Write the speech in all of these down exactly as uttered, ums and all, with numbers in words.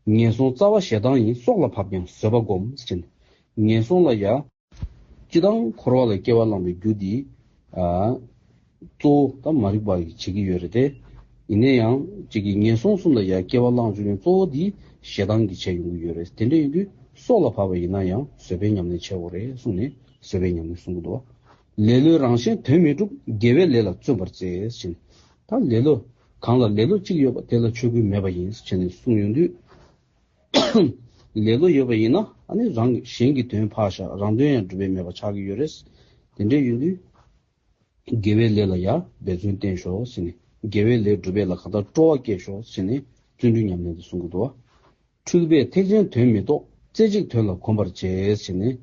ངན་སོང་རྩ་བ་ཞེ་སྡང་ཡིན། སྲོག་ལ་བབ་ཀྱང་བཟོད་པ་སྒོམ་ཟེར་ནས། ངན་སོང་ལ་ཡ། སྤྱི་དང་འཁོར་བ་ལ་སྐྱེ་བ་བླངས་པའི་རྒྱུ་འདི། ཨ། གཙོ་བོ་ད་མ་རིག་པ་གིས་བྱེད་ཀྱི་ཡོད་རེད་དེ། ཡིན་ན་ཡང་གཅིག་གིས་ངན་སོང་གསུམ་ལ་ཡ་སྐྱེ་བ་བླངས་བཅུག་ཡང་གཙོ་བོ་འདི་ཞེ་སྡང་གིས་བྱས་ཡོང་གི་ཡོད་རེད། དེ་འདྲ་ཡིན་དུས་སྲོག་ལ་བབ་པ་ཡིན་ན་ཡང་བཟོད་པའི་ཉམས་ལེན་བྱེད་དགོས་རེད་གསུངས་ནས་བཟོད་པའི་ཉམས་ལེན་གསུང་གི་འདུག་བ། ལེ་ལོས་རང་གཞན་དོན་མི་འགྲུབ། དགེ་བའི་ལས་ལ་བརྩོན་པར་བྱེད་ཟེར་ནས། ད་ལེ་ལོ། གང་ལ་ལེ་ལོ་གཅིག་ཡོད་པ་དེ་ལ་ཆོས་ཀུན་མེད་པ་ཡིན་ཟེར་ནས་གསུངས་ཡོང་དུས། ལེ་ལོ་ཡོད་པ་ཡིན་ན་ཨ་ནི་རང་གཞན་གྱི་དོན་ཕར་བཞག་རང་དོན་ཡང་འགྲུབ་པའི་མེད་པ་ཆགས་ཀྱི་ཡོད་རེད། དེ་འདྲ་ཡིན་དུས། དགེ་བའི་ལས་ལ་ཡང་འབད་བརྩོན་བསྟེན་ཤོག་ཟེར་ནས། དགེ་བའི་ལས་སྒྲུབ་པའི་ལ་གང་ལྟར་སྤྲོ་བ་བསྐྱེད་ཤོག་ཟེར་ནས་བརྩོན་འགྲུས་ཉམས་ལེན་དུ་གསུང་གི་འདུག་བ། འཁྲུལ་པས་ཐེག་ཆེན་དོན་མི་རྟོགས། རྩེ་གཅིག་དོན་ལ་གོམས་པར་བྱེད་ཟེར་ནས།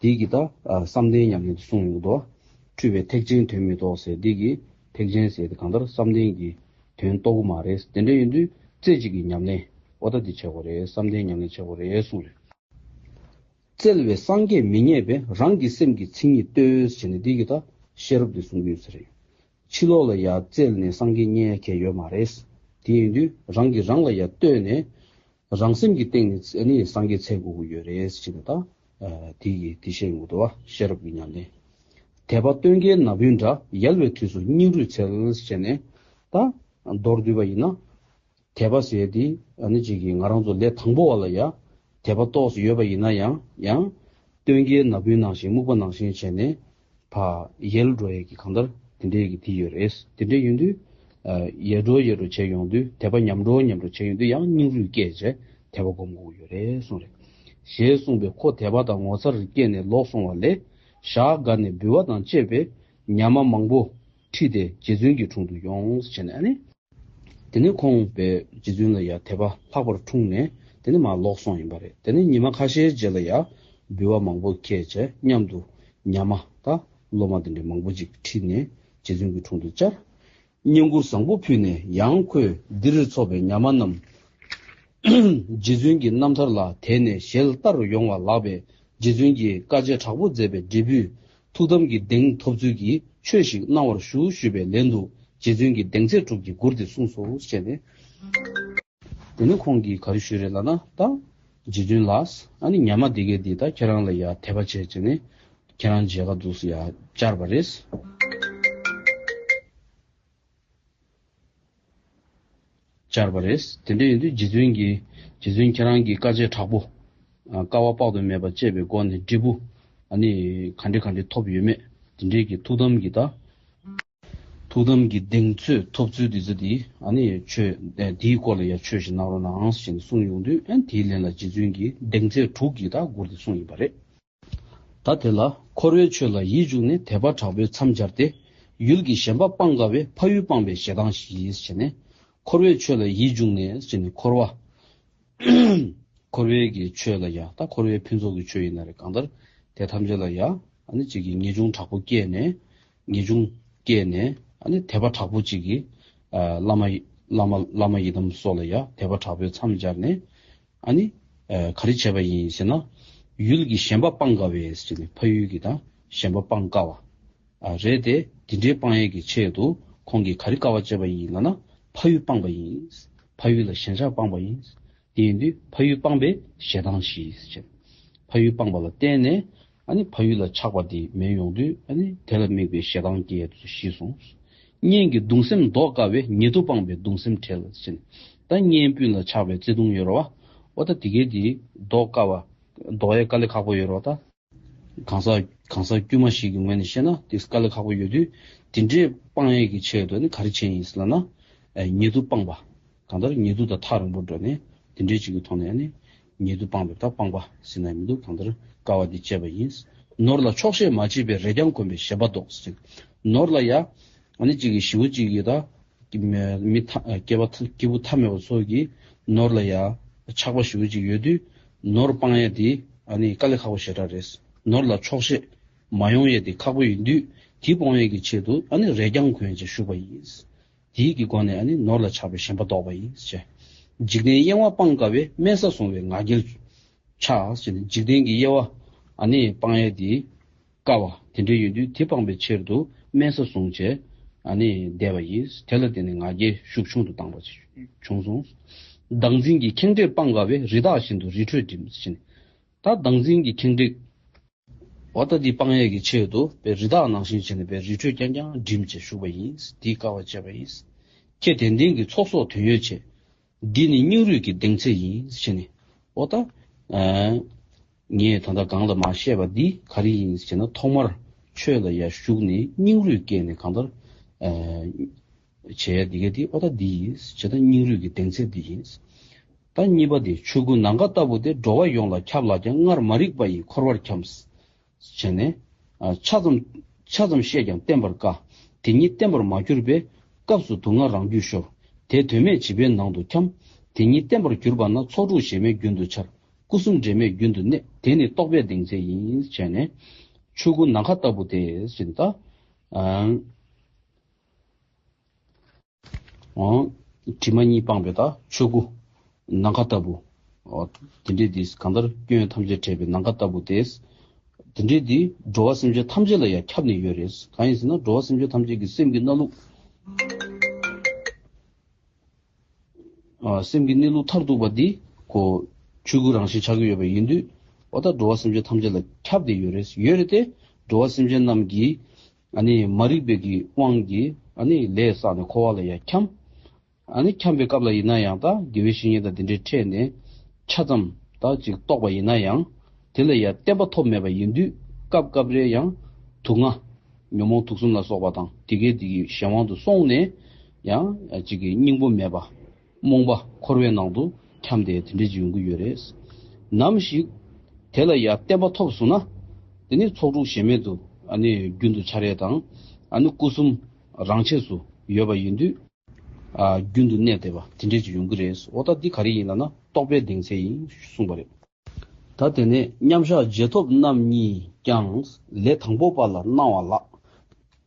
འདི་གི་ད་བསམ་གཏན་ཉམས་ལེན་དུ་གསུང་ཡོང་གི་འདུག་བ། འཁྲུལ་པས་ཐེག་ཆེན་དོན་མི་རྟོགས་ཟེར་འདི་གི་ཐེག་ཆེན་ཟེར་དེ་གང་ལྟར་བསམ་གཏན་གྱི་དོན་རྟོགས་ཀྱི་མ་རེད། དེ་འདྲ་ཡིན་དུས་རྩེ་གཅིག་གི་ཉམས་ལེན་ཨོ་ད་འདི་བྱེད་དགོས་རེད། བསམ་གཏན་ཉམས་ལེན་བྱེད་དགོས་རེད་གསུངས་རེད། བཙལ་བས་སངས་རྒྱས་མི་རྙེད་པས། རང་གི་སེམས་ཀྱིས་མཚན་ཉིད་ལྟོས་ཟེར་ནས་འདི་གི་ད་ཤེས་རབ་འདི་གསུང་གི་ཡོད་ས་རེད། ཕྱི་ལོགས་ལ་ཡ་བཙལ་ནས་སངས་རྒྱས་རྙེད་མཁན་ཡོད་མ་རེད། དེ་ཡིན་དུས་རང་གིས་རང་ལ་ཡ་ལྟོས་ནས། རང་སེམས་ཀྱི་སྟེང་ནས་ནི་སངས་རྒྱས་འཚོལ་དགོས་ཀྱི་ཡོད་རེད་ཟེར་ནས་ད། དེ་ཡི་དེ་བཤད་ཡོང་གི་འདུག་བ། ཤེས་རབ་ཀྱི་ཉམས་ལེན། དད་པ་སྟོན་ཀའི་ན་བུན་འདྲ། ཡལ་བའི་དུས་སུ་སྙིང་རུས་འཚལ་ཟེར་ནས་ད། མདོར་བསྡུས་པ་ཡིན་ན། དད་པ་ཟེར་དེ་ཨ་ནི་གཅིག་གིས་ང་རང་ཚོ་ལས་དང་པོ་བ་ལ་ཡ། དད་པ་ཏོག་ཙམ་ཡོད་པ་ཡིན་ན་ཡང་ཡང་། སྟོན་ཀའི་ན་བུན་ནང་བཞིན་སྨུག་པ་ནང་བཞིན་བྱས་ནས། ཕར་ཡལ་འགྲོ་ཡས་ཀྱི་གང་ལྟར་དེ་འདྲའི་གི་དེ་ཡོད་རེད། དེ་འདྲ་ཡིན་དུས། ཡལ་འགྲོ་ཡལ་འགྲོ་བྱས་ཡོང་དུས་དད་པ་ཉམས་འགྲོ་ཉམས་འགྲོ་བྱས་ཡོང་དུས་ཡང་སྙིང་རུས་བསྐྱེད་བྱས་དད་པ་སྒོམ་དགོས་ཡོད་རེད་གསུངས་རེད། ཞེས་གསུངས་པས་ཁོ་དད་པ་དང་ངོ་མཚར་སྐྱེས་ནས་ལོག་སོང་བ་ལས། ཞག་འགའ་ནས་འབུལ་བ་དང་བཅས་པའི་ཉ་མ་མང་པོ་ཁྲིད་དེ་རྗེ་བཙུན་གྱི་དྲུང་དུ་ཡོང་ཟེར་ནས་ཨ་ནི། དེ་ནས་ཁོང་པའི་རྗེ་བཙུན་ལ་ཡང་དད་པ་ལྷག་པར་འཁྲུངས་ནས་དེ་ནས་མར་ལོག་སོང་ཡིན་པ་རེད། དེ་ནས་ཉི་མ་ཁ་ཤས་རྗེས་ལ་ཡང་འབུལ་བ་མང་པོ་འཁྱེར་བྱས་མཉམ་དུ་ཉ་མ་དང་སློབ་མ་དེ་འདྲའི་མང་པོ་ཅིག་ཁྲིད་ནས་རྗེ་བཙུན་གྱི་དྲུང་དུ་བཅར། བསྙེན་བཀུར་བཟང་པོ་ཕུལ་ནས་ཡང་ཁོས་འདིར་འཚོགས་པའི་ཉ་མ་རྣམས་རྗེ་བཙུན་གྱི་རྣམ་ཐར་ལ་དད་ནས་ཞལ་ལྟ་རུ་ཡོང་བ་ལགས་པས། རྗེ་བཙུན་གྱིས་བཀའ་བཅད་དྲག་པོ་མཛད་པའི་འབྲས་བུས་ཐུགས་དམ་གྱི་གདེང་ཐོབ་ཚུལ་གྱིས་ཆོས་ཤིག་གནང་བར་ཞུ་ཞུས་པའི་ལན་དུ་རྗེ་བཙུན་གྱིས་གདེང་ཚད་དྲུག་གི་མགུར་འདི་གསུངས་སོ་ཞེས་ནས། དེ་ནས་ཁོང་གིས་ག་རེ་ཞུས་རེད་ལབ་ན་ད། རྗེ་བཙུན་ལགས་ཨ་ནི་ཉ་མ་འདི་གས་འདི་ད་ཁྱེད་རང་ལ་ཡ་དད་པ་བྱས་བྱས་ནས་ཁྱེད་རང་མཇལ་ཁ་འདུག་སེ་ཡ་བཅར་བ་རེད། བཅར་བ་རེད། དེ་འདྲ་ཡིན་དུས་རྗེ་བཙུན་གྱིས་རྗེ་བཙུན་ཁྱེད་རང་གིས་དཀའ་སྤྱད་དྲག་པོ། དཀའ་བ་དཔག་ཏུ་མེད་པ་སྤྱད་པའི་སྒོ་ནས་འབྲས་བུ། ཨ་ནི་ག་འདྲ་ག་འདྲ་ཐོབ་ཡོད་མེད་དེ་འདྲའི་གི་ཐུགས་དམ་གྱི་ད། ཐུགས་དམ་གྱི་གདེང་ཚོད་ཐོབ་ཚུལ་དེ་ཚོ་དེ་ཨ་ནི་ཆོས་དེའི་སྐོར་ལ་ཡང་ཆོས་ཤིག་གནང་རོགས་གནང་ཞེས་གསུངས་ཡོང་དུས་ཨ་ནི་དེའི་ལན་ལ་རྗེ་བཙུན་གྱིས་གདེང་ཚད་དྲུག་གི་ད་མགུར་དེ་གསུངས་ཡིན་པ་རེད། ད་དེ་ལ་འཁོར་བའི་ཆོས་ལ་ཡིད་གཅུགས་ནས་དད་པ་དྲག་པོས་མཚམས་སྦྱར་ཏེ། ཡུལ་གྱི་ཞེན་པ་སྤང་དཀའ་བས་ཕ་ཡུལ་སྤངས་པའི་ཞེ་སྡང་ཞི་ཞེས་ནས། འཁོར་བའི་ཆོས་ལ་ཡིད་གཅུགས་ནས་ཞེས་ནས་འཁོར་བ། འཁོར་བའི་གི་ཆོས་ལ་ཡ་ད་འཁོར་བའི་ཕུན་ཚོགས་ཀྱི་ཆོས་ཡིན་ན་རེ་གང་ལྟར་དེ་ཐམས་ཅད་ལ་ཡ་ཨ་ནི་གཅིག་གི་ངེས་འབྱུང་དྲག་པོ་སྐྱེས་ནས་ངེས་འབྱུང་སྐྱེས་ནས་ཨ་ནི་དད་པ་དྲག་པོ་གཅིག་གི་བླ་མ་བླ་མ་བླ་མ་ཡི་དམ་སོགས་ལ་ཡ་དད་པ་དྲག་པོའི་མཚམས་སྦྱར་ནས། ཨ་ནི། ག་རེ་བྱས་པ་ཡིན་ཟེར་ན། ཡུལ་གྱི་ཞེན་པ་སྤང་དཀའ་བས་ཟེར་ནས་ཕ་ཡུལ་གྱི་དང་ཞེན་པ་སྤང་དཀའ་བ། རེད་དེ་དེ་འདྲའི་སྤང་ཡས་ཀྱི་ཆེད་དུ་ཁོང་གིས་ག་རེ་དཀའ་བ་སྤྱད་པ་ཡིན་ལབ་ན་ཕ་ཡུལ་སྤངས་པ་ཡིན། ཕ་ཡུལ་ལ་ཞེན་ཆགས་སྤངས་པ་ཡིན། དེ་ཡིན་དུས་ཕ་ཡུལ་སྤངས་པས་ཞེ་སྡང་ཞི་ཟེར། ཕ་ཡུལ་སྤངས་པ་ལ་བརྟེན་ནས་ཨ་ནི་ཕ་ཡུལ་ལ་ཆགས་པ་དེ་མེད་ཡོང་དུས་ཨ་ནི་དེ་ལ་དམིགས་པའི་ཞེ་སྡང་སྐྱེས་དུ་ཞི་སོང་། གཉེན་གྱི་གདུང་སེམས་ལྡོག་དཀའ་བས་ཉེ་དུ་སྤངས་པས་གདུང་སེམས་བྲལ་ཟེར། ད་གཉེན་སྤུན་ལ་ཆགས་པའི་བརྩེ་དུང་ཡོད་རེད་བ། ཨོ་ད་དེ་གའི་དེ་ལྡོག་དཀའ་བ། ལྡོག་ཡས་དཀའ་ལས་ཁག་པོ་ཡོད་རེད་བ་ད། གང་ཟག་གང་ཟག་དཀྱུས་མ་ཞིག་གི་ངོས་ནས་བཤད་ན་དེ་དཀའ་ལས་ཁག་པོ་ཡོད་དུས་དེ་འདྲའི་སྤང་ཡས་ཀྱི་ཆེད་དུ་ནི་ག་རེ་བྱས་ཡིན་ཟེར་ལབ་ན། ཉེ་དུ་སྤངས་པ། གང་ལྟར་ཉེ་དུ་དང་ཐག་རིང་པོ་འགྲོ་ནས་དེ་འདྲའི་ཅིག་གི་ཐོག་ནས་ནི། ཉེ་དུ་སྤངས་པའི་ད་སྤངས་པ་ཟེར་ན་མི་འདུག་གང་ལྟར་དཀའ་བ་འདི་སྤྱད་པ་ཡིན། ནོར་ལ་ཆོག་ཤེས་མ་བྱས་པས་རེ་རྐྱང་གོན་པའི་ཞེན་པ་ལྡོག་ཟེར། ནོར་ལ་ཡ། ཨ་ནི་གཅིག་གིས་ཞེ་པོ་གཅིག་གིས་ད། མི་ཐ་སྐྱེ་བ་སྐྱེས་བུ་ཐ་མལ་པ་ཚོ་གིས་ནོར་ལ་ཡ། ཆགས་པ་ཞེ་པོ་གཅིག་ཡོད་དུས། ནོར་སྤང་ཡ་དེ་ཨ་ནི་དཀའ་ལས་ཁག་པོ་ཞེ་དྲག་རེད། ནོར་ལ་ཆོག་ཤེས་མ་ཡོང་ཡ་དེ་ཁག་པོ་ཡིན་དུས་དེ་སྤོང་ཡ་གི་ཆེད་དུ་ཨ་ནི་རེ་རྐྱང་གོན་བྱས་བཞུགས་པ་ཡིན། དེའི་གི་སྒོ་ནས་ཨ་ནི་ནོར་ལ་ཆགས་པའི་ཞེན་པ་ལྡོག་པ་ཡིན་ཞེས། འཇིག་རྟེན་གཡེང་བ་སྤང་དཀའ་བས་དམན་ས་བཟུང་བའི་ང་རྒྱལ་ཆགས་ཟེར་ནས་འཇིག་རྟེན་གྱི་དབྱེ་བ་ཨ་ནི་སྤང་ཡས་དེ་དཀའ་བ་དེ་འདྲ་ཡོད་དུས་དེ་སྤང་པའི་ཕྱིར་དུ་དམན་ས་བཟུང་བྱས་ཨ་ནི་བསྡད་པ་ཡིན། དེ་ལ་བརྟེན་ནས་ང་རྒྱལ་ཤུགས་ཆུང་དུ་བཏང་བ་བྱུང་སོང་། བདག་འཛིན་གྱི་ཁེངས་དྲེགས་སྤང་དཀའ་བས། རི་དྭགས་བཞིན་དུ་རི་ཁྲོད་འགྲིམ་ཟེར་ནས། ད་བདག་འཛིན་གྱི་ཁེངས་དྲེགས། འོ་ད་འདི་སྤང་ཡས་ཀྱི་ཆེད་དུ་པའི་རི་དྭགས་ནང་བཞིན་བྱས་ནས་པའི་རི་ཁྲོད་རྐྱང་རྐྱང་འགྲིམ་བྱས་བཞུགས་པ་ཡིན། འདིས་དཀའ་བ་སྤྱད་པ་ཡིན། ཁྱེད་དད་ལྡན་གྱི་ཚོགས་གསོག་དོན་ཡོད་ཆེ། འདི་ནི་སྙིང་རུས་ཀྱི་གདེང་ཚད་ཡིན་ཟེར་ནས། འོ་ད། ཨ། ངས་ད་ལྟ་གོང་ལ་མར་བཤད་པ་འདི་ག་རེ་ཡིན་ཟེར་ན། ཐོག་མར་ཆོས་ལ་ཡར་ཞུགས་ནས་སྙིང་རུས་བསྐྱེད་ནས་གང་ལྟར། ཨ། བྱས་ཡ་འདི་ག་འདི་འོ་ད་འདི་ཡིན་ཟེར་ན། སྙིང་རུས་ཀྱི་གདེང་ཚད་འདི་ཡིན། ད་གཉིས་པ་འདི། ཆོས་སྐུ་ནམ་མཁའ་ལྟ་བུ་སྟེ། འགྲོ་བ་ཡོངས་ལ་ཁྱབ་ལགས་ཀྱང་། སྔར་མ་རིག་པ་ཡིས་འཁོར་བར་འཁྱམས། བྱས་ནས། ཨ། ཆ་ཙམ། ཆ་ཙམ་བཤད་ཀྱང་བསྟན་པར་དཀའ། དེ་ཉིད་བསྟན་པར་མ་གྱུར་པའི། སྐབས་སུ་དུག་ལྔ་རང་རྒྱུད་ཤོར། དེ་དོན་མེད་བྱིས་པའི་ནང་དུ་འཁྱམས། དེ་ཉིད་བསྟན་པར་གྱུར་པ་ན། ཚོགས་དྲུག་ཞེན་མེད་རྒྱུན་དུ་འཆར། སྐུ་གསུམ་འབྲལ་མེད་རྒྱུན་དུ་གནས། དེ་ནི་རྟོགས་པའི་གདེང་ཚད་ཡིན། བྱས་ནས། ཆོས་སྐུ་ནམ་མཁའ་ལྟ་བུ་སྟེ་ཟེར་ད། ཨ། འོ། དྲི་མ་གཉིས་སྤངས་པའི་ད་ཆོས་སྐུ་ནམ་མཁའ་ལྟ་བུ། འོ། དེ་འདྲའི་འདི་གང་ལྟར་སྐྱོན་ཐམས་ཅད་བྲལ་བའི་ནམ་མཁའ་ལྟ་བུ་སྟེ། དེ་འདྲའི་འདི་འགྲོ་བ་སེམས་ཅན་ཐམས་ཅད་ལ་ཡང་ཁྱབ་ནས་ཡོད་རེད། གང་ཡིན་ཟེར་ན་འགྲོ་བ་སེམས་ཅན་ཐམས་ཅད་ཀྱི་སེམས་ཀྱི་གནས་ལུགས། ཨ། སེམས་ཀྱི་གནས་ལུགས་མཐར་ཐུག་པ་འདི་ཁོ་ཆོས་སྐུ་རང་བཞིན་ཆགས་ཀྱི་ཡོད་པ་ཡིན་དུས། འོ་ད་འགྲོ་བ་སེམས་ཅན་ཐམས་ཅད་ལ་ཁྱབ་བསྡད་ཡོད་རེད། ཡོད་རེད་དེ། འགྲོ་བ་སེམས་ཅན་རྣམས་ཀྱིས་ཨ་ནི་མ་རིག་པའི་གི་དབང་གིས་ཨ་ནི་ལས་བསགས་ནས་འཁོར་བ་ལ་ཡང་འཁྱམས། ཨ་ནི་འཁྱམས་པའི་སྐབས་ལ་ཡིན་ན་ཡང་ད་དགེ་བའི་བཤེས་གཉེན་དང་དེ་འདྲའི་འཕྲད་ནས་ཆ་ཙམ་ད་ཅིག་རྟོགས་པ་ཡིན་ན་ཡང་། དེ་ལ་ཡང་བརྟན་པ་ཐོབ་མེད་པ་ཡིན་དུས། སྐབས་སྐབས་རེ་ཡང་དུག་ལྔ། ཉོན་མོངས་དུག་གསུམ་ལ་སོགས་པ་དང་དེ་གའི་དེ་གི་གཞན་དབང་དུ་སོང་ནས། ཡང་ཅིག་གི་སྙིང་པོ་མེད་པ། རྨོངས་པ་འཁོར་བའི་ནང་དུ་འཁྱམས་ཏེ་དེ་འདྲ་ཅིག་ཡོང་གི་ཡོད་རེད། ནམ་ཞིག་དེ་ལ་ཡང་བརྟན་པ་ཐོབ་སོང་ན། དེ་ནི་ཚོགས་དྲུག་ཞེན་མེད་དུ་ཨ་ནི་རྒྱུན་དུ་འཆར་ཡས་དང་། ཨ་ནི་སྐུ་གསུམ་རང་ཆས་སུ་ཡོད་པ་ཡིན་དུས། ཨ། རྒྱུན་དུ་གནས་བསྡད་པ་དེ་འདྲ་ཅིག་ཡོང་གི་རེད། འོ་ད་འདི་ག་རེ་ཡིན་ལབ་ན་རྟོགས་པའི་གདེང་ཚད་ཡིན་གསུངས་པ་རེད། ད་དེ་ནས་མཉམ་བཞག་རྗེས་ཐོབ་རྣམ་གཉིས་ཀྱང་། ལས་དང་པོ་པ་ལ་སྣང་བ་ལགས།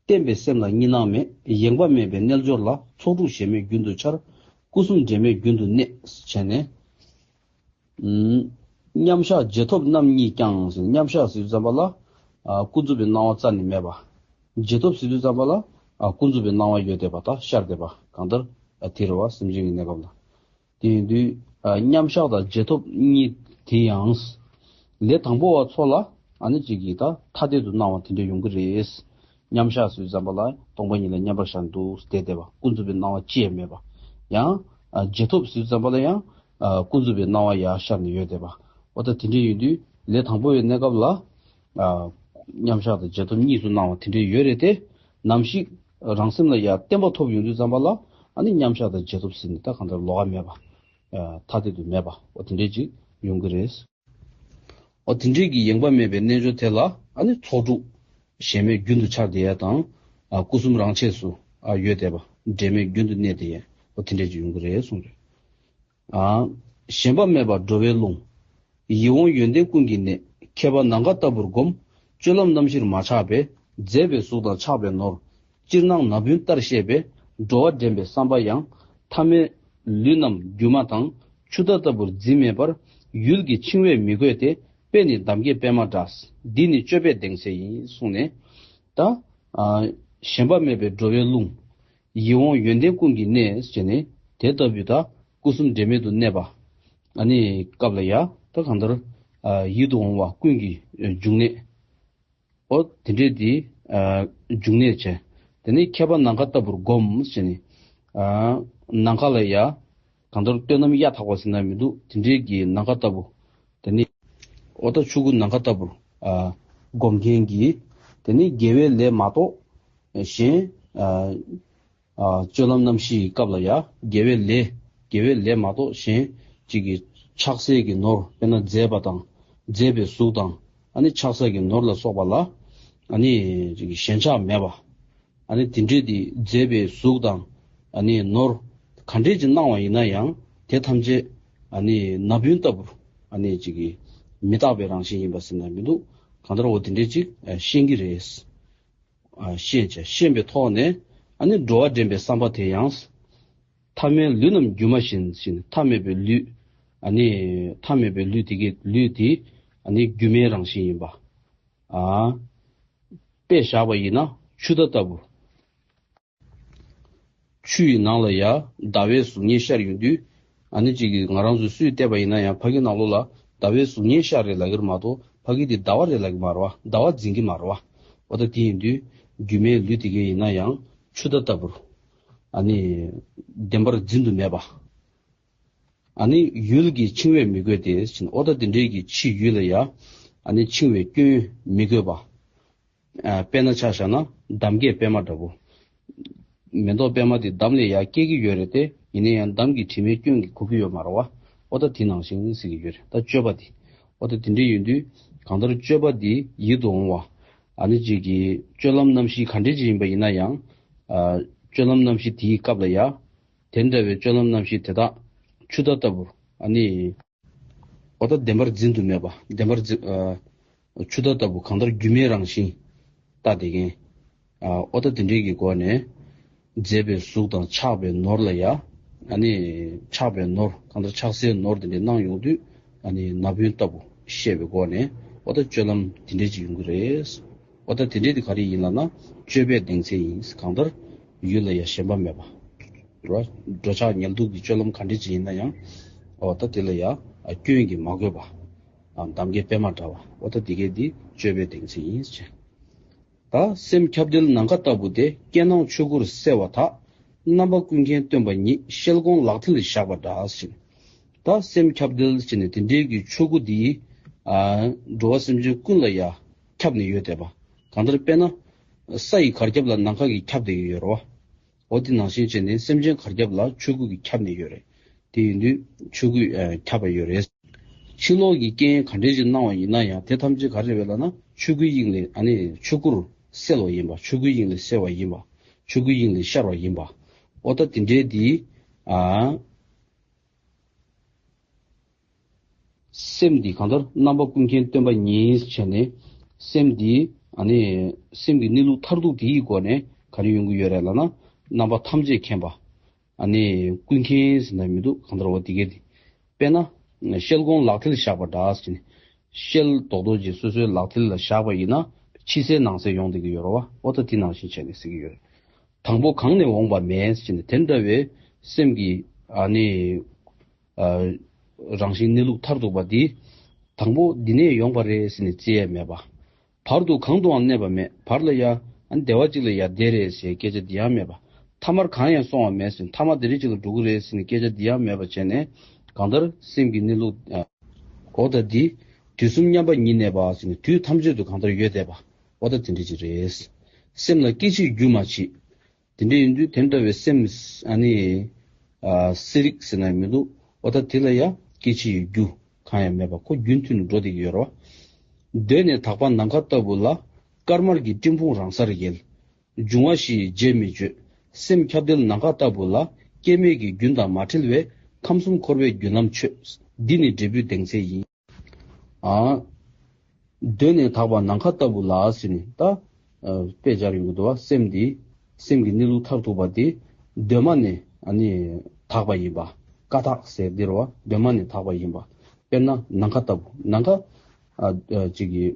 བརྟན་པའི་སེམས་ལ་གཉིས་སྣང་མེད། ཡེངས་པ་མེད་པའི་རྣལ་འབྱོར་ལ། ཚོགས་དྲུག་ཞེན་མེད་རྒྱུན་དུ་འཆར། སྐུ་གསུམ་འབྲལ་མེད་རྒྱུན་དུ་གནས། བྱས་ནས། ཨུམ། མཉམ་བཞག་རྗེས་ཐོབ་རྣམ་གཉིས་ཀྱང་ཟེར། མཉམ་བཞག་ཟེར་དུས་ཙམ་པ་ལ། ཨ། ཀུན་རྫོབ་པའི་སྣང་བ་རྩ་ནས་མེད་པ། རྗེས་ཐོབ་ཟེར་དུས་ཙམ་པ་ལ། ཨ། ཀུན་རྫོབ་པའི་སྣང་བ་ཡོད་བསྡད་པ་དང་ཤར་བསྡད་པ། གང་ལྟར། ཨ། དེ་རེད་བ། སེམས་ཅན་གྱི་གནས་སྐབས་ལ། དེ་ཡིན་དུས། ཨ། མཉམ་བཞག་དང་རྗེས་ཐོབ་གཉིས་དེ་ཡང་། ལས་དང་པོ་བ་ཚོ་ལ་ཨ་ནི་གཅིག་གིས་ད་ཐ་དད་དུ་སྣང་བ་དེ་འདྲ་ཡོང་གི་རེད། མཉམ་བཞག་ཟེར་དུས་ཙམ་པ་ལ་སྟོང་པ་ཉིད་ལ་མཉམ་པར་བཞག་འདུག་བསྡད་བསྡད་པ། ཀུན་རྫོབ་པའི་སྣང་བ་ཅི་ཡང་མེད་པ། ཡང་། ཨ། རྗེས་ཐོབ་ཟེར་དུས་ཙམ་པ་ལ་ཡང་། ཨ། ཀུན་རྫོབ་པའི་སྣང་བ་ཡར་ཤར་ནས་ཡོད་བསྡད་པ། འོ་ད་དེ་འདྲ་ཡིན་དུས་ལས་དང་པོ་བའི་གནས་སྐབས་ལ། ཨ། མཉམ་བཞག་དང་རྗེས་ཐོབ་གཉིས་སུ་སྣང་བ་དེ་འདྲ་ཡོད་རེད་དེ། ནམ་ཞིག་རང་སེམས་ལ་ཡང་བརྟན་པ་ཐོབ་ཡོང་དུས་ཙམ་པ་ལ། ཨ་ནི་མཉམ་བཞག་དང་རྗེས་ཐོབ་ཟེར་ནས་ད་གང་ལྟར་ལོགས་ཀ་མེད་པ། ཨ། ཐ་དད་དུ་མེད་པ། འོ་དེ་འདྲ་ཅིག་ཡོང་གི་རེད། འོ་དེ་འདྲའི་གི་ཡེངས་པ་མེད་པའི་རྣལ་འབྱོར་དེ་ལ་ཨ་ནི་ཚོགས་དྲུག་ཞེན་མེད་རྒྱུན་དུ་འཆར་བསྡད་ཡ་དང་། ཨ། སྐུ་གསུམ་རང་ཆས་སུ། ཨ། ཡོད་བསྡད་པ། འབྲལ་མེད་རྒྱུན་དུ་གནས་བསྡད་ཡ། འོ་དེ་འདྲ་ཅིག་ཡོང་གི་རེད་གསུངས་རེད། ཨ། ཞེན་པ་མེད་པར་འགྲོ་བའི་ཀླུང་། ཡིད་འོང་ཡོན་ཏན་ཀུན་གྱི་གནས། མཁས་པ་ནམ་མཁའ་ལྟ་བུར་བསྒོམ། སྤྱོད་ལམ་རྣམ་བཞིར་མ་ཆགས་པས། མཛེས་པའི་གཟུགས་དང་ཆགས་པའི་ནོར། ཅིར་སྣང་ན་བུན་ལྟར་ཤེས་པས། འགྲོ་བ་འདྲེན་པའི་བསམ་པ་ཡང་། ཐ་མལ་ལུས་རྣམས་སྒྱུ་མ་དང་། ཆུ་ཟླ་ལྟ་བུར་འཛིན་མེད་པར། ཡུལ་གྱི་འཆིང་བས་མི་གོས་ཏེ། དཔེ་ནི་འདམ་སྐྱེས་པད་མ་འདྲ། འདི་ནི་སྤྱོད་པའི་གདེང་ཚད་ཡིན་གསུངས་ནས། ད། ཨ། ཞེན་པ་མེད་པའི་འགྲོ་བའི་ཀླུང་། ཡིད་འོང་ཡོན་ཏན་ཀུན་གྱི་གནས་ཟེར་ནས། དེ་ལྟ་བུའི་ད་སྐུ་གསུམ་འབྲལ་མེད་དུ་གནས་པ། ཨ་ནི་སྐབས་ལ་ཡ་ད་གང་ལྟར། ཨ། ཡིད་དུ་འོང་བ་ཀུན་གྱི་འབྱུང་གནས། འོ་དེ་འདྲའི་དེ། ཨ། འབྱུང་གནས་བྱས། དེ་ནས་མཁས་པ་ནམ་མཁའ་ལྟ་བུར་བསྒོམ་ཟེར་ནས། ཨ། ནམ་མཁའ་ལ་ཡ་གང་ལྟར་སྟོན་ནམ་གཡའ་དག་པ་ཟེར་ན་མི་འདུག་དེ་འདྲའི་གི་ནམ་མཁའ་ལྟ་བུ། དེ་ནི། འོ་ད་ཆོས་སྐུ་ནམ་མཁའ་ལྟ་བུར། ཨ། བསྒོམ་མཁན་གྱིས། དེ་ནི་དགེ་བའི་ལས་མ་གཏོགས་གཞན། ཨ། ཨ། སྤྱོད་ལམ་རྣམ་བཞིའི་སྐབས་ལ་ཡ། དགེ་བའི་ལས། དགེ་བའི་ལས་མ་གཏོགས་གཞན་གཅིག་གི་ཆགས་སྲེད་ཀྱི་ནོར། དཔེར་ན་མཛེས་པ་དང་། མཛེས་པའི་གཟུགས་དང་། ཨ་ནི་ཆགས་སྲེད་ཀྱི་ནོར་ལ་སོགས་པ་ལ། ཨ་ནི་གཅིག་གི་ཞེན་ཆགས་མེད་པ། ཨ་ནི་དེ་འདྲའི་དེ་མཛེས་པའི་གཟུགས་དང་། ཨ་ནི་ནོར་ག་འདྲས་ཀྱི་སྣང་བ་ཡིན་ན་ཡང་། དེ་ཐམས་ཅད་ཨ་ནི་ན་བུན་ལྟ་བུར། ཨ་ནི་གཅིག་གི་མི་རྟག་པའི་རང་བཞིན་ཡིན་པ་ཟེར་ན་མི་འདུག་གང་ལྟར་འོ་དེ་འདྲས་ཅིག་ཤེས་ཀྱི་རེད། ཨ། ཤེས་བྱ་ཤེས་པའི་ཐོག་ནས། ཨ་ནི་འགྲོ་བ་འདྲེན་པའི་བསམ་པ་དེ་ཡང་། ཐ་མལ་ལུས་རྣམས་སྒྱུ་མ་བཞིན་ཟེར་ནས། ཐ་མལ་པའི་ལུས། ཨ་ནི་ཐ་མལ་པའི་ལུས་དེ་གི་ལུས་དེ། ཨ་ནི་སྒྱུ་མའི་རང་བཞིན་ཡིན་པ། ཨ། དཔེ་བཞག་པ་ཡིན་ན་ཆུ་ཟླ་ལྟ་བུ། ཆུ་ཡི་ནང་ལ་ཡ་ཟླ་བའི་གཟུགས་བརྙན་ཤར་ཡོང་དུས། ཨ་ནི་གཅིག་གིས་ང་རང་ཚོས་སུས་བལྟས་པ་ཡིན་ན་ཡང་ཕ་གི་ནང་ལོགས་ལ་ཟླ་བའི་གཟུགས་བརྙན་ཤར་རེད་ལབ་ཀྱི་རེད་མ་གཏོགས་ཕ་གི་དེ་ཟླ་བ་རེད་ལབ་ཀྱི་མ་རེད་བ། ཟླ་བ་འཛིན་གྱི་མ་རེད་བ། འོ་ད་དེ་ཡིན་དུས་རྒྱུ་མའི་ལུས་དེ་གའི་ཡིན་ན་ཡང་ཆུ་ཟླ་ལྟ་བུར་ཨ་ནི་བདེན་པར་འཛིན་དུ་མེད་པ། ཨ་ནི་ཡུལ་གྱི་འཆིང་བས་མི་གོས་ཏེ་ཟེར་ནས། ཨོ་ད་དེ་འདྲའི་གི་ཕྱི་ཡུལ་ལ་ཡ་ཨ་ནི་འཆིང་བའི་སྐྱོན་མི་གོས་པ། ཨ་དཔེར་ན་ཆ་བཞག་ན་འདམ་སྐྱེས་པད་མ་འདྲ་བོ། མེ་ཏོག་པད་མ་དེ་འདམ་ལས་ཡ་སྐྱེ་གི་ཡོད་རེད་དེ། ཡིན་ན་ཡང་འདམ་གྱི་དྲི་མའི་སྐྱོན་གྱིས་གོ་གི་ཡོད་མ་རེད་བ། ཨོ་ད་དེ་ནང་བཞིན་ཟེར་གི་ཡོད་རེད། ད་སྤྱོད་པ་དེ། ཨོ་ད་དེ་འདྲ་ཡིན་དུས་གང་ལྟར་སྤྱོད་པ་དེ་ཡིད་དུ་འོང་བ། ཨ་ནི་གཅིག་གི་སྤྱོད་ལམ་རྣམ་བཞི་ག་འདྲ་ཅིག་ཡིན་པ་ཡིན་ན་ཡང་། ཨ་སྤྱོད་ལམ་རྣམ་བཞི་དེའི་སྐབས་ལ་ཡ། དེ་འདྲ་བའི་སྤྱོད་ལམ་རྣམ་བཞི་དེ་དག་ཆུ་ཟླ་ལྟ་བུར་ཨ་ནི། འོ་ད་བདེན་པར་འཛིན་དུ་མེད་པ། བདེན་པར་འཛིན། ཨ་ཆུ་ཟླ་ལྟ་བུ་གང་ལྟར་སྒྱུ་མའི་རང་བཞིན་ལྟ་བསྡད་མཁན། ཨ་འོ་ད་དེ་འདྲའི་གི་སྒོ་ནས་མཛེས་པའི་གཟུགས་དང་ཆགས་པའི་ནོར་ལ་ཡ། ཨ་ནི་ཆགས་པའི་ནོར་གང་ལྟར་ཆགས་སའི་ནོར་དེ་འདྲ་སྣང་ཡོང་དུས་ཨ་ནི་ན་བུན་ལྟ་བུ་ཤེས་པའི་སྒོ་ནས་འོ་ད་སྤྱོད་ལམ་དེ་འདྲའི་ཅིག་ཡོང་གི་རེད། འོ་ད་དེ་འདྲའི་དེ་ག་རེ་ཡིན་ལབ་ན་སྤྱོད་པའི་གདེང་ཚད་ཡིན། གང་ལྟར་ཡུལ་ལ་ཡ་ཞེན་པ་མེད་པ། རོ། འགྲོ་འཆག་ཉལ་འདུག་གི་སྤྱོད་ལམ་ག་འདྲ་ཅིག་ཡིན་ན་ཡང་། འོ་ད་དེ་ལ་ཡ་སྐྱོན་གྱིས་མ་གོས་པ། ཨ་འདམ་སྐྱེས་པད་མ་འདྲ་བ། འོ་ད་དེ་གས་འདི་སྤྱོད་པའི་གདེང་ཚད་ཡིན་ཟེར། ད་སེམས་ཁྱབ་བརྡལ་ནམ་མཁའ་ལྟ་བུ་སྟེ། རྐྱེན་སྣང་ཆོས་སྐུར་གསལ་བ་དག། རྣམ་པ་ཀུན་མཁྱེན་སྟོན་པ་ཉིད། ཤེལ་སྒོང་ལག་མཐིལ་བཞག་པ་འདྲ་ཟེར། ད་སེམས་ཁྱབ་བརྡལ་ཟེར་ནས་དེ་འདྲའི་གི་ཆོས་སྐུ་འདི། ཨ་འགྲོ་བ་སེམས་ཅན་ཀུན་ལ་ཡ་ཁྱབ་ནས་ཡོད་བསྡད་པ། གང་ལྟར་དཔེར་ན། ས་ཡི་གར་ཁྱབ་ལ་ནམ་མཁའ་གིས་ཁྱབ་བསྡད་ཀྱི་ཡོད་རེད་བ། འོ་དེ་ནང་བཞིན་བྱས་ནས་སེམས་ཅན་གར་ཁྱབ་ལ་ཆོས་སྐུ་གིས་ཁྱབ་ནས་ཡོད་རེད། དེ་ཡིན་དུས་ཆོས་སྐུས་ཨ་ཁྱབ་པ་ཡོད་རེད། ཕྱི་ལོགས་ཀྱི་རྐྱེན་ག་འདྲས་ཅིག་སྣང་བ་ཡིན་ན་ཡང་དེ་ཐམས་ཅད་ག་རེ་རེད་ལབ་ན་ཆོས་སྐུའི་དབྱིངས་ལས་ཨ་ནི་ཆོས་སྐུར་གསལ་བ་ཡིན་པ། ཆོས་སྐུའི་དབྱིངས་ལས་གསལ་བ་ཡིན་པ། ཆོས་སྐུའི་དབྱིངས་ལས་ཤར་བ་ཡིན་པ། འོ་ད་དེ་འདྲའི་དེ་ཨ། སེམས་འདི་གང་ལྟར་རྣམ་པ་ཀུན་མཁྱེན་སྟོན་པ་ཉིད་བྱས་ནས་སེམས་འདི་ཨ་ནི་སེམས་ཀྱི་གནས་ལུགས་མཐར་ཐུག་དེའི་སྒོ་ནས་ག་རེ་ཡོང་གི་ཡོད་རེད་ལབ་ན་རྣམ་པ་ཐམས་ཅད་མཁྱེན་པ། ཨ་ནི་ཀུན་མཁྱེན་ཟེར་ན་མི་འདུག་གང་ལྟར་བ་འདི་གས་འདི། དཔེར་ན་ཤེལ་སྒོང་ལག་མཐིལ་བཞག་པ་འདྲ་ཟེར་ནས་ཤེལ་རྡོག་རྡོག་ཅིག་སོ་སོའི་ལག་མཐིལ་ལ་བཞག་པ་ཡིན་ན་ཕྱི་གསལ་ནང་གསལ་ཡོང་བསྡད་ཀྱི་ཡོད་རེད་བ། འོ་ད་དེ་ནང་བཞིན་བྱས་ནས་ཟེར་གྱི་ཡོད་རེད། དང་པོ་གང་ནས་འོངས་པ་མེད་ཟེར་ནས་དེ་འདྲ་བའི་སེམས་ཀྱི་ཨ་ནི། ཨ་རང་བཞིན་གནས་ལུགས་མཐར་ཐུག་པ་འདི། དང་པོ་འདི་ནས་ཡོང་བ་རེད་ཟེར་ནས་བརྩི་ཡས་མེད་པ། བར་དུ་གང་དུའང་གནས་པ་མེད། བར་ལ་ཡ་ཨ་ནི་བདེ་བ་གཅིག་ལ་ཡ་བདེ་རེད་ཟེར་སྐད་ཆ་འདི་ཡང་མེད་པ། ཐ་མར་གང་ཡང་སོང་བ་མེད་ཟེར་ནས་ཐ་མ་འདི་འདྲ་གཅིག་ལ་འགྲོ་གི་རེད་ཟེར་ནས་སྐད་ཆ་འདི་ཡང་མེད་པ་བྱས་ནས་གང་ལྟར་སེམས་ཀྱི་གནས་ལུགས། ཨ་འོ་ད་འདི་དུས་གསུམ་མཉམ་པ་ཉིད་གནས་པ་ཟེར་ནས་དུས་ཐམས་ཅད་དུ་གང་ལྟར་ཡོད་བསྡད་པ། འོ་ད་དེ་འདྲ་ཅིག་རེད། སེམས་ལ་སྐྱེ་འཆིའི་རྒྱུ་མ་མཆིས། དེ་འདྲ་ཡིན་དུས་དེ་འདྲ་བའི་སེམས་ཨ་ནི་ཨ་གསལ་རིག་ཟེར་ན་མི་འདུག་འོ་ད་དེ་ལ་ཡ་སྐྱེ་འཆི་ཡི་རྒྱུ་གང་ཡང་མེད་པ་ཁོ་རྒྱུན་མཐུད་ནས་འགྲོ་བསྡད་ཀྱི་ཡོད་རེད་བ། གདོད་ནས་དག་པ་ནམ་མཁའ་ལྟ་བུ་ལ། དཀར་དམར་གྱི་སྤྲིན་ཕུང་རང་སར་ཡལ། འབྱུང་བ་བཞི་ཡི་རྗེས་མི་གཅོད། སེམས་ཁྱབ་བརྡལ་ནམ་མཁའ་ལྟ་བུ་ལ། སྐྱེ་མེད་ཀྱི་རྒྱུན་དང་མ་བྲལ་བས། ཁམས་གསུམ་འཁོར་བའི་རྒྱུན་ལམ་ཆོད། འདི་ནི་འབྲས་བུའི་གདེང་ཚད་ཡིན། ཨ། གདོད་ནས་དག་པ་ནམ་མཁའ་ལྟ་བུ་ལ་ཟེར་ནས་ད། ཨ་དཔེ་སྦྱར་ཡོང་གི་འདུག་བ། སེམས་འདི། སེམས་ཀྱི་གནས་ལུགས་མཐར་ཐུག་པ་འདི། གདོད་མ་ནས་ཨ་ནི་དག་པ་ཡིན་པ། ཀ་དག་ཟེར་འདི་རེད་བ། གདོད་མ་ནས་དག་པ་ཡིན་པ། དཔེར་ན་ནམ་མཁའ་ལྟ་བུ། ནམ་མཁའ། ཨ་ཨ་ཅིག་གི་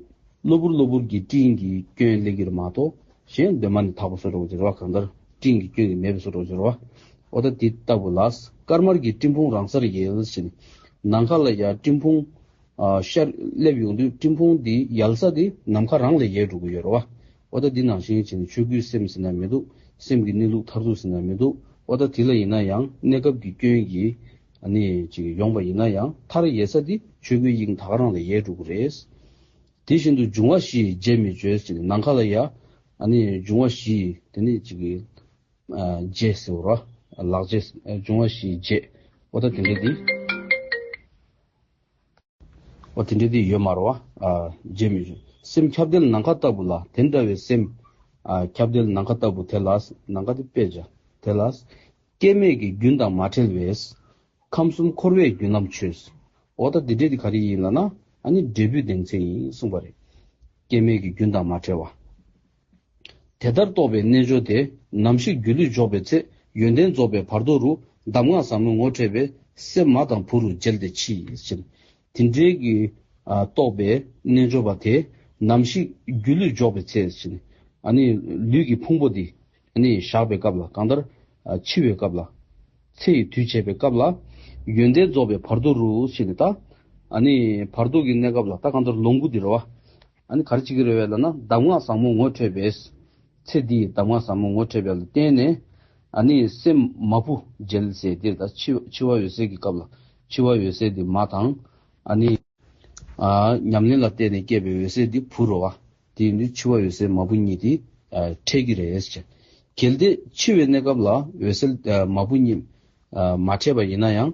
གློ་བུར་གློ་བུར་གྱི་སྤྲིན་གྱི་སྐྱོན་སླེབས་ཀྱི་རེད་མ་གཏོགས་གཞན་གདོད་མ་ནས་དག་པ་བཟོ་འདྲ་བོ་ཅིག་རེད་བ། གང་ལྟར་སྤྲིན་གྱི་སྐྱོན་གྱིས་མེད་པ་བཟོ་འདྲ་བོ་ཅིག་རེད་བ། འོ་ད་འདི་ལྟ་བུ་ལ། དཀར་དམར་གྱི་སྤྲིན་ཕུང་རང་སར་ཡལ་ཟེར་ནས། ནམ་མཁའ་ལ་ཡ་སྤྲིན་ཕུང་། ཨ་ཤར་སླེབས་ཡོང་དུས་སྤྲིན་ཕུང་འདི་ཡལ་ས་འདི་ནམ་མཁའ་རང་ལ་ཡལ་འགྲོ་གི་ཡོད་རེད་བ། འོ་ད་འདི་ནང་བཞིན་བྱས་ནས་ཆོས་སྐུའི་སེམས་ཟེར་ན་མི་འདུག་སེམས་ཀྱི་གནས་ལུགས་མཐར་ཐུག་ཟེར་ན་མི་འདུག་འོ་ད་དེ་ལ་ཡིན་ན་ཡང་གནས་སྐབས་ཀྱི་སྐྱོན་གྱིས་ཨ་ནི་ཅིག་ཡོང་པ་ཡིན་ན་ཡང་མཐར་ཡལ་ས་འདི་ཆོས་སྐུའི་དབྱིངས་ད་ག་རང་ལ་ཡལ་འགྲོ་གི་རེད། དེ་བཞིན་དུ་འབྱུང་བ་བཞི་ཡི་རྗེས་མི་གཅོད་ཟེར་ནས་ནམ་མཁའ་ལ་ཡ་ཨ་ནི་འབྱུང་བ་བཞི་ཡི་དེ་ནི་ཅིག་གི་ཨ་རྗེས་ཟེར་བ་རེད་བ། ལག་རྗེས། ཨ་འབྱུང་བ་བཞི་ཡི་རྗེས། འོ་ད་དེ་འདྲ་དེ། འོ་དེ་འདྲ་དེ་ཡོད་མ་རེད་བ། ཨ་རྗེས་མི་གཅོད། སེམས་ཁྱབ་བརྡལ་ནམ་མཁའ་ལྟ་བུ་ལ། དེ་འདྲ་བའི་སེམས། ཨ་ཁྱབ་བརྡལ་ནམ་མཁའ་ལྟ་བུ་དེ་ལ། ནམ་མཁའ་དེ་དཔེ་བྱ། དེ་ལ། སྐྱེ་མེད་ཀྱི་རྒྱུན་དང་མ་བྲལ་བས། ཁམས་གསུམ་འཁོར་བའི་རྒྱུན་ལམ་ཆོད། འོ་ད་འདི་འདྲས་དེ་ག་རེ་ཡིན་ལབ་ན་ཨ་ནི་འབྲས་བུའི་གདེང་ཚད་ཡིན་གསུངས་པ་རེད། སྐྱེ་མེད་ཀྱི་རྒྱུན་དང་མ་བྲལ་བ། དེ་ལྟར་རྟོགས་པའི་རྣལ་འབྱོར་དེ། ནམ་ཞིག་སྒྱུ་ལུས་འཇོག་པའི་ཚེ། ཡོན་ཏན་རྫོགས་པའི་བར་དོ་རུ། གདམས་ངག་ཟབ་མོ་ངོ་འཕྲད་པའི། སེམས་མ་དང་བུ་རུ་མཇལ་ཏེ་མཆི། ཟེར། དེ་འདྲའི་གི་ཨ་རྟོགས་པའི་རྣལ་འབྱོར་པ་དེ། ནམ་ཞིག་སྒྱུ་ལུས་འཇོག་པའི་ཚེ། ཟེར། ཨ་ནི་ལུས་ཀྱི་ཕུང་པོ་འདི། ཨ་ནི་བཞག་པའི་སྐབས་ལ། གང་ལྟར་ཨ་འཆི་བའི་སྐབས་ལ། ཚེ་ཡི་དུས་བྱེད་པའི་སྐབས་ལ། ཡོན་ཏན་རྫོགས་པའི་བར་དོ་རུ་ཞེས་ནས་ད། ཨ་ནི་བར་དོ་གི་གནས་སྐབས་ལ་ད་གང་ལྟར་ལོངས་སྐུ་འདི་རེད་བ། ཨ་ནི་ག་རེ་བྱེད་ཀྱི་རེད་བས་ལབ་ན། གདམས་ངག་ཟབ་མོ་ངོ་འཕྲོད་པས། ཚེ་འདིའི་གདམས་ངག་ཟབ་མོ་ངོ་འཕྲོད་པ་ལ་བརྟེན་ནས། ཨ་ནི་སེམས་མ་བུ་འཇལ་ཟེར་འདིར་ད་འཆི་འཆི་བ་འོད་གསལ་གྱི་སྐབས་ལ། འཆི་བ་འོད་གསལ་འདི་མ་དང་། ཨ་ནི། ཨ། ཉམས་ལེན་ལ་བརྟེན་ནས་སྐྱེས་པའི་འོད་གསལ་འདི་བུ་རེད་བ། དེ་ཡིན་དུས་འཆི་བ་འོད་གསལ་མ་བུ་གཉིས་དེ། ཨ། འཕྲད་ཀྱི་རེད་ཟེར། གལ་ཏེ་འཆི་བའི་གནས་སྐབས་ལ་འོད་གསལ། ཨ། མ་བུ་གཉིས། ཨ། མ་འཕྲད་པ་ཡིན་ན་ཡང་།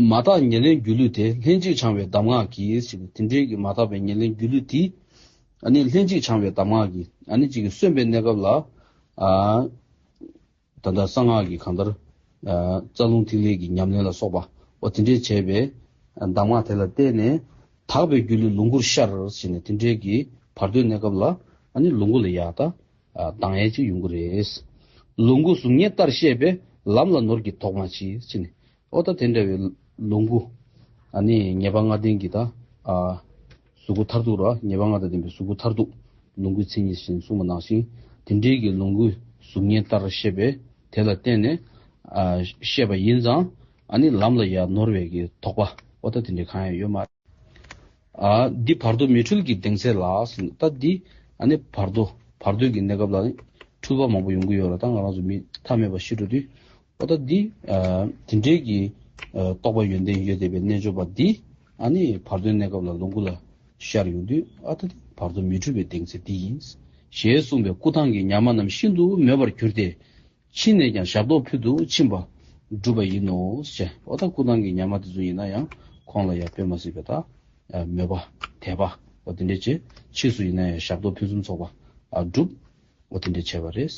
མ་དག་ཉེར་ལེན་སྒྱུ་ལུས་དེ། ལྷན་ཅིག་འཆང་བའི་གདམས་ངག་གིས་ཟེར། དེ་འདྲའི་གི་མ་དག་པའི་ཉེར་ལེན་སྒྱུ་ལུས་དེ། ཨ་ནི་ལྷན་ཅིག་འཆང་བའི་གདམས་ངག་གིས། ཨ་ནི་གཅིག་གིས་གསོན་པའི་གནས་སྐབས་ལ། ཨ། ད་ལྟ་གསང་སྔགས་ཀྱི་གང་ལྟར། ཨ། རྩ་རླུང་ཐིག་ལེ་གི་ཉམས་ལེན་ལ་སོགས་པ། འོ་དེ་འདྲས་བྱས་པའི་གདམས་ངག་དེ་ལ་བརྟེན་ནས། དག་པའི་སྒྱུ་ལུས་ལོངས་སྐུར་ཤར་ཟེར་ནས། དེ་འདྲས་ཀྱི་བར་དོའི་གནས་སྐབས་ལ། ཨ་ནི་ལོངས་སྐུ་ལ་ཡ་ད། ཨ། ལྡང་ཡས་ཅིག་ཡོང་གི་རེད། ལོངས་སྐུ་གཟུགས་བརྙན་ལྟར་ཤེས་པས། ལམ་ལ་ནོར་གྱི་དོགས་མ་མཆིས་ཟེར་ནས། ཨོ་ད་དེ་འདྲ་བའི་ལོངས་སྐུ། ཨ་ནི་ཉེས་པ་ལྔ་ལྡན་གྱི་ད། ཨ། གཟུགས་སྐུ་མཐར་ཐུག་ར། ཉེས་པ་ལྔ་དང་ལྡན་པའི་གཟུགས་སྐུ་མཐར་ཐུག་ལོངས་སྐུའི་མཚན་ཉིད་ཟེར་གསུངས་པ་ནང་བཞིན། དེ་འདྲའི་གི་ལོངས་སྐུ་གཟུགས་བརྙན་ལྟར་ཤེས་པས། དེ་ལ་བརྟེན་ནས། ཨ། ཤེས་པ་ཡིན་ཙང་། ཨ་ནི་ལམ་ལ་ཡ་ནོར་བའི་གི་དོགས་པ། ཨོ་ད་དེ་འདྲའི་གང་ཡང་ཡོད་མ། ཨ། འདི་བར་དོ་མི་འཁྲུལ་གྱི་གདེང་ཚད་ལ་ཟེར། ད་འདི། ཨ་ནི་བར་དོ། བར་དོའི་གི་གནས་སྐབས་ལ་ནི་འཁྲུལ་པ་མང་པོ་ཡོང་གི་ཡོད་ལ། ད་ང་རང་ཚོ་མི་ཐ་མལ་པ་ཤི་འགྲོ་དུས། ཨོ་ད་འདི། ཨ། དེ་འདྲའི་གི། ཨ། རྟོགས་པ་ཡོན་ཏན་ཡོད་བསྡད་པའི་རྣལ་འབྱོར་པ་འདི། ཨ་ནི་བར་དོའི་གནས་སྐབས་ལ་ལོངས་སྐུ་ལ་ཤར་ཡོང་དུས། ཨ་ད་འདི་བར་དོ་མི་འཁྲུལ་བའི་གདེང་ཚད་འདི་ཡིན། ཞེས་གསུངས་པས། སྐུ་ཐང་གི་ཉ་མ་རྣམས་ཤིན་ཏུ་མོས་པར་གྱུར་ཏེ། ཕྱིས་ནས་ཀྱང་ཞབས་ཏོག་ཕུལ་དུ་ཕྱིན་པ་བསྒྲུབས་པ་ཡིན་ནོ་ཞེས། ཨོ་ད་སྐུ་ཐང་གི་ཉ་མ་དེ་ཚོ་ཡིན་ན་ཡང་། ཁོང་ལ་ཡང་དཔེ་མ་སྲིད་པའི་ད། ཨ། མོས་པ། དད་པ། ཨོ་དེ་འདྲས་བྱས། ཕྱིས་སུ་ཡིན་ན་ཡང་ཞབས་ཏོག་ཕུན་སུམ་ཚོགས་པ། ཨ། བསྒྲུབས། ཨོ་དེ་འདྲས་བྱས་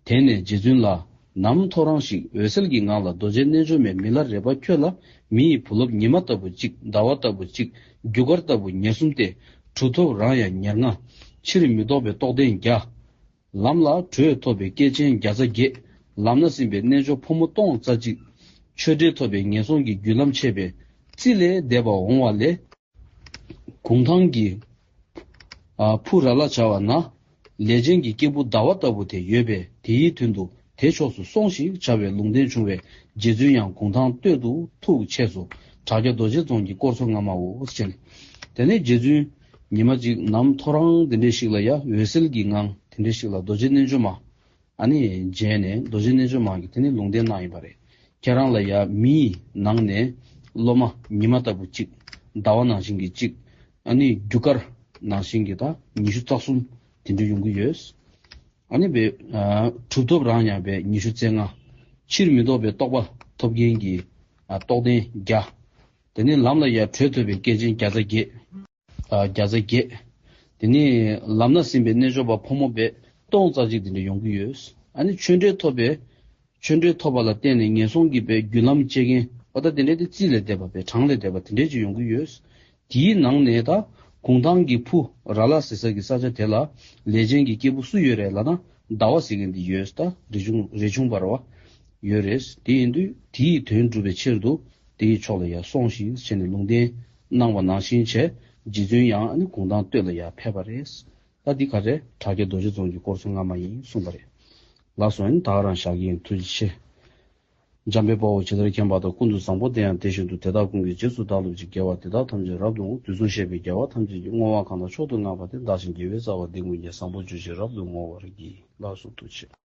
པ་རེད། དེ་ནས་རྗེ་བཙུན་ལ། ནམ་ཐོ་རངས་ཤིག་འོད་གསལ་གྱི་ངང་ལ། རྡོ་རྗེ་རྣལ་འབྱོར་མས། མི་ལ་རས་པ་ཁྱོད་ལ། མི་ཡི་བུ་སློབ་ཉི་མ་ལྟ་བུ་གཅིག་ཟླ་བ་ལྟ་བུ་གཅིག་རྒྱུ་སྐར་ལྟ་བུ་ཉེར་གསུམ་སྟེ། གྲུབ་ཐོབ་རང་ཡང་ཉེར་ལྔ། ཕྱིར་མི་ལྡོག་པའི་རྟོགས་ལྡན་བརྒྱ། ལམ་ལ་དྲོད་ཐོབ་པའི་སྐྱེས་ཆེན་བརྒྱ་རྩ་བརྒྱད། ལམ་སྣ་ཟིན་པའི་རྣལ་འབྱོར་ཕོ་མོ་སྟོང་རྩ་གཅིག་ཆོས་འབྲེལ་ཐོབ་པའི་ངན་སོང་གི་རྒྱུ་ལམ་ཆད་པའི་རྩིས་ལས་འདས་པ་འོང་བ་ལས། གུང་ཐང་གི། ཨ། ཕུ་ར་ལ་བྱ་བ་ན། ལས་ཅན་གྱི་སྐྱེས་བུ་ཟླ་བ་ལྟ་བུ་དེ་ཡོད་པས། དེའི་དོན་དུ་དེ་ཕྱོགས་སུ་སོང་ཞིག་བྱ་བའི་ལུང་བསྟན་བྱུང་བས། རྗེ་བཙུན་ཡང་གུང་ཐང་སྟོད་དུ་ཐུགས་ཆས་སོ། བྲག་སྐྱ་རྡོ་རྗེ་རྫོང་གི་དཀོར་མཚོ་རྔ་མའོ་ཟེར། དེ་ནས་རྗེ་བཙུན་ཉི་མ་གཅིག་ནམ་ཐོ་རངས་དེ་འདྲས་ཤིག་ལ་ཡ། འོད་གསལ་གྱི་ངང་དེ་འདྲས་ཤིག་ལ་རྡོ་རྗེ་རྣལ་འབྱོར་མ། ཨ་ནི་མཇལ་ནས། རྡོ་རྗེ་རྣལ་འབྱོར་མ་གིས་དེ་ནས་ལུང་བསྟན་གནང་ཡིན་པ་རེད། ཁྱེད་རང་ལ་ཡ་མིའི་ནང་ནས་སློབ་མ་ཉི་མ་ལྟ་བུ་གཅིག་ཟླ་བ་ནང་བཞིན་གྱི་གཅིག་ཨ་ནི་རྒྱུ་སྐར་ནང་བཞིན་གྱི་ད་ཉི་ཤུ་རྩ་གསུམ་དེ་འདྲ་ཡོང་གི་ཡོད། ཨ་ནི་བས། ཨ། གྲུབ་ཐོབ་རང་ཡང་བས་ཉི་ཤུ་རྩ་ལྔ། ཕྱིར་མི་ལྡོག་པའི་རྟོགས་པ་ཐོབ་མཁན་གྱི། ཨ། རྟོགས་ལྡན་བརྒྱ། དེ་ནས་ལམ་ལ་ཡ་དྲོད་ཐོབ་པའི་སྐྱེས་ཆེན་བརྒྱ་རྩ་བརྒྱད། ཨ། བརྒྱ་རྩ་བརྒྱད། དེ་ནས་ལམ་སྣ་ཟིན་པའི་རྣལ་འབྱོར་པ་ཕོ་མོ་བས་སྟོང་རྩ་གཅིག་དེ་འདྲ་ཡོང་གི་ཡོད། ཨ་ནི་ཆོས་འབྲེལ་ཐོབ་པའི། ཆོས་འབྲེལ་ཐོབ་པ་ལ་བརྟེན་ནས་ངན་སོང་གི་བས་རྒྱུ་ལམ་བཅད་མཁན། ཨོ་ད་དེ་འདྲའི་དེ་རྩིས་ལས་འདས་པ་བས་གྲངས་ལས་འདས་པ་དེ་འདྲའི་ཅིག་ཡོང་གི་ཡོད། དེའི་ནང་ནས་ད་གུང་ཐང་གི་ཕུ་ར་ལ་ཟེར་ས་གི་ས་ཆ་དེ་ལ་ལས་ཅན་གྱི་སྐྱེས་བུ་སུ་ཡོད་རེད་ལབ་ན། ཟླ་བ་ཟེར་མཁན་དེ་ཡོད། ད་རས་ཆུང་རས་ཆུང་འབར་བ་ཡོད་རེད། དེ་ཡིན་དུས་དེའི་དོན་སྒྲུབ་པའི་ཕྱིར་དུ་དེའི་ཕྱོགས་ལ་ཡར་སོང་ཞིག་བྱས་ནས་ལུང་བསྟན་གནང་བ་ནང་བཞིན་བྱས། རྗེ་བཙུན་ཡང་ཨ་ནི་གུང་ཐང་སྟོད་ལ་ཡར་ཕེབས་པ་རེད། ད་འདི་ག་རེ། བྲག་སྐྱ་རྡོ་རྗེ་རྫོང་གི་དཀོར་མཚོ་རྔ་མ་ཡིན་གསུངས་པ་རེད། ལགས་སོ། ཨ་ནི་ད་ག་རང་བཞག་གི་ཡིན། ཐུགས་རྗེ་ཆེ། འཇམ་དཔལ་དཔའ་བོས་ཇི་ལྟར་མཁྱེན་པ་དང་། ཀུན་ཏུ་བཟང་པོ་དེ་ཡང་དེ་བཞིན་དུ། དེ་དག་ཀུན་གྱི་རྗེས་སུ་བདག་སློབ་ཅིང་། དགེ་བ་འདི་དག་ཐམས་ཅད་རབ་ཏུ་བསྔོ། དུས་གསུམ་གཤེགས་པའི་རྒྱལ་བ་ཐམས་ཅད་ཀྱིས། བསྔོ་བ་གང་དག་མཆོག་ཏུ་བསྔགས་པ་དེ། བདག་གཞན་དགེ་བའི་རྩ་བ་འདི་ཀུན་ཀྱང་། བཟང་པོ་སྤྱོད་ཕྱིར་རབ་ཏུ་བསྔོ་བར་བགྱི། ལགས་སོ། ཐུགས་རྗེ་ཆེ།